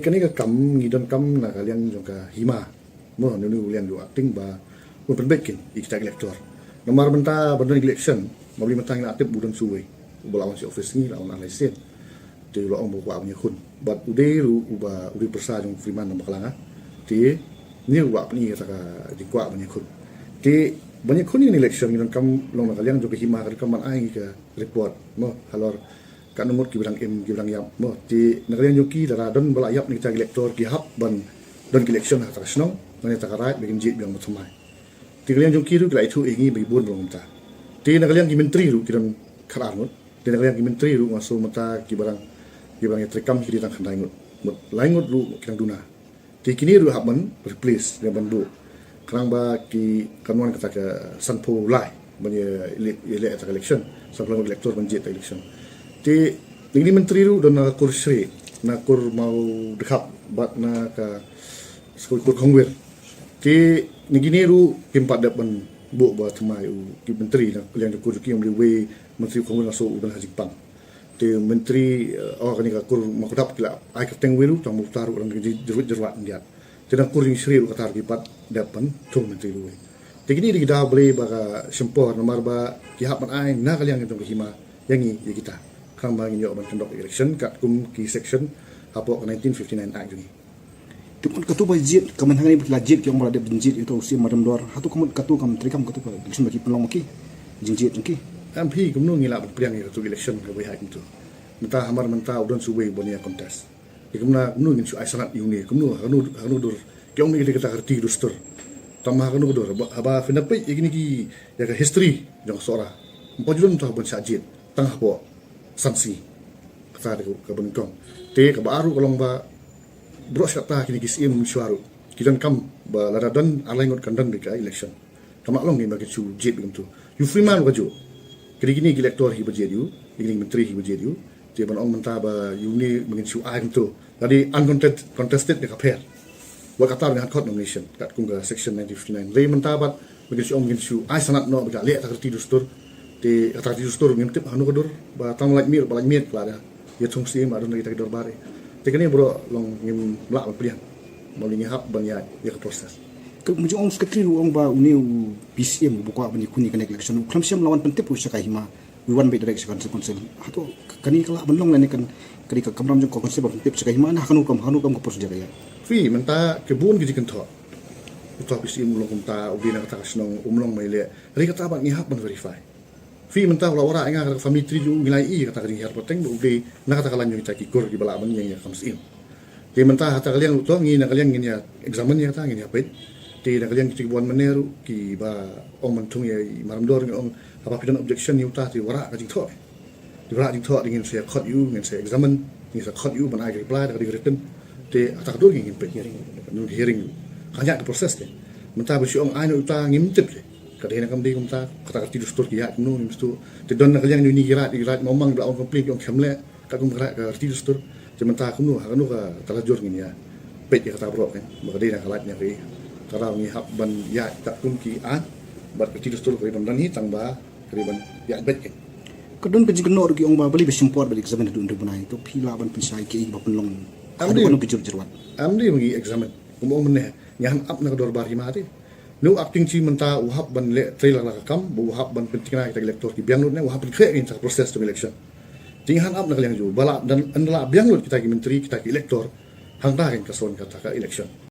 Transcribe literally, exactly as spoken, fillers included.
Kane ka kam ngi donkam na ka liang jong ka hima. Mo, nunu u liang jong acting ba un pynbeit kin ïa kita ki elector. Namar mynta ban don election, ma bli mynta ngi la tip u don suwei uba la wan sha office ngi, la wan ar lai sien. Te u la ong ba u kwah ban ïakhun. Bad u dei ruh uba, u dei pyrsa jong Freeman Nongbakla. Te ni u kwah pyni ïa ka jingkwah ban ïakhun. Te ban ïakhun ïa kane ka election ngi donkam long na ka liang jong ka hima, ka donkam ban ai ka report, mo, halor katno ngut kiba dang im, kiba dang ïap, mo. Te na ka liang jong ki, lada don ba la ïap na kita ki elector, ki hap ban don ki election ha kata ka shnong, na kata ka raid, ba kin jied biang ba thymmai. Te na ka liang jong ki ruh ki la ïathuh ïa ngi ba ki bun ba long kumta. Te na ka liang ki myntri ruh ki don khatar ngut. Te na ka liang ki myntri ruh nga sngew mynta kiba dang, kiba dang ïatreikam ki dei tang khyndai ngut. Mut lai ngut ruh ki dang duna. Te kine ruh hap ban replace, ban buh. Khnang ba ki, kan wan kata ka sanphew lai ban ïa elect, ïa leh kata ka election, sanphew lai elector ban jied kata ka election. Te na kine ki myntri ruh don na ka kur Shrieh, na kur Mawdkhap bad na ka skul kur Khongwir. Te na kine ruh kim pat dep ban buh ba thymmai u, ki myntri na ka liang jong kur jong ki, ym dei wei myntri u Khongwir nga sngew u don ha jingpang. Te myntri, eh, oh, kane ka kur Mawdkhap ki la ai kyrteng wei ruh, tang mynta ruh dang jyrwat jyrwat khyndiat. Te na kur jong Shrieh ruh kata ruh ki pat dep ban thung myntri ruh wei. Te kine dei ki daw balei ba ka shim por, namar ba ki hap ban ai na ka liang jong ka hima ïa ngi, ïa kita, khnang ba ngin ïoh ban conduct election katkum ki section hapoh ka nineteen fifty-nine Act jong ngi. Te ka mut katu ba jied, ka mut hangne ba ki la jied, ki ong ba la dep ban jied ïa uta u Syiem Maryamdor. Hato ka mut katu kam treikam katu ka election ba ki pynlong ma ki, jingjied jong ki? Em phi, kumno ngi lah ban pdiang ïa katu ka election kaba ïaid kumtu? Mynta hamar mynta u don suwei ban ïa contest. Te kumno, kumno ngin shu ai sanad ïa une? Kumno, ha kano, ha kano ka dur? Ki ong ba ïa kata ka riti dustur. Tang ma ha kano ka dur? Haba, haba phin da peit ïa kine ki, ïa ka history jong ka Sohra, ym pat ju don uta uban shah jied tang hapoh san sngi. Kata dei kaba nyngkong. Te kaba ar ruh ka long ba baroh shi katta kine ki syiem mynshuwa ruh ki donkam ba lada don ar lai ngut kan don beit ka election. Kam lah long ngi ba kin shu jied beit kumtu. U Freeman ruh kajuh. Kine, kine ki elector hi ba jied ïa u, kine ki myntri hi ba jied ïa u. Te ban ong mynta ba ïa une ba ngin shu ai kumtu, la dei uncontested, contested ne ka pher. Wat kata ruh ngi hap khot nomination katkum ka section nineteen fifty-nine. Dei mynta pat ba ngin shu ong, ngin shu ai sanad noh ba ka leh kata ka riti dustur. Te kata ka riti dustur ngim tip ha kano ka dur, ba tang lait miet, ba lait miet ka la ïa thung syiem, ba don kita ki dorbar. Te kane baroh long ngim lah ban pdiang. Namar ngi hap ban ïaid ïa ka process. Ka mut jong u secretary ruh u ong ba une u P C M uba kwah ban ïakhun ïa kane ka election u khlem shym la wan pyntip ruh sha ka hima, u wan beit direct sha ka council. Hato kane ka lah ban long lane kan, ka dei ka kamram jong ka council ban pyntip sha ka hima, ne ha kano kam, ha kano kam ka procedure ka ïaid? Phi, mynta ki bun ki jingkynthoh. Uta u P C M u long kumta, u dei na kata ka shnong, um long mai leh. Hynrei kata pat ngi hap ban verify. Phi, mynta u la wanrah ïa nga, kata ka family tree jong u, ngi la ïohi kata ka jinghiar pateng ba u dei na kata ka line jong kita ki kur kiba lah ban ïeng ïa ka kam syiem. Te mynta ha kata ka liang ruh to ngi na ka liang ngin ïa examine ïa kata, ngin ïa peit. Te na ka liang kita kiba wan mynne ruh kiba ong ban thung ïa i Maryamdor, ngi ong haba phi don objection ïa uta te wanrah ka jingthoh. Te wanrah jingthoh te ngin sa ïa khot ïa u, ngin sa examine, ngin sa khot ïa u ban ai ka reply da ka dei ka written. Te ha kata ka dur ngin peit. Hearing. Ka ïaid ka process te. Mynta ba shu ong ai noh uta ngim tip te. Ka dei ne kam dei kumta, kata ka riti dustur ki ïaid kumno ngim tip. Te don na ka liang ïa une ki raid, ki raid Mawmang ba la ong complain, ki ong khlem leh katkum ka raid ka riti dustur. Te mynta kumno, ha kano ka tala jur ngin ïa peit ïa kata baroh kan, ba ka dei na ka lait ne ka ri. Ka daw ngi hap ban ïaid katkum ki aiñ bad ka riti dustur, ka dei ban don hi, tang ba ka dei ban ïaid beit kan. Ka don ka jingkynnoh ruh ki ong ba balei ba shim por ban examine haduh hynriew bnai, to phi lah ban pynshai kiei ba pynlong haduh katno ki jur jyrwat? Em dei ba ngi examine, kumba ong mynne, ngi hap ap na ka dorbar hima te. Une u acting chief mynta u hap ban leh trei la ka kam, ba u hap ban pynthikna kita ki elector ki biang lut ne, u hap ban khreh ïa ka process jong election. Te ngi hap ap na ka liang jong u, ba la, da lada la biang lut kita ki myntri, kita ki elector, hangta kan ka son kata ka election.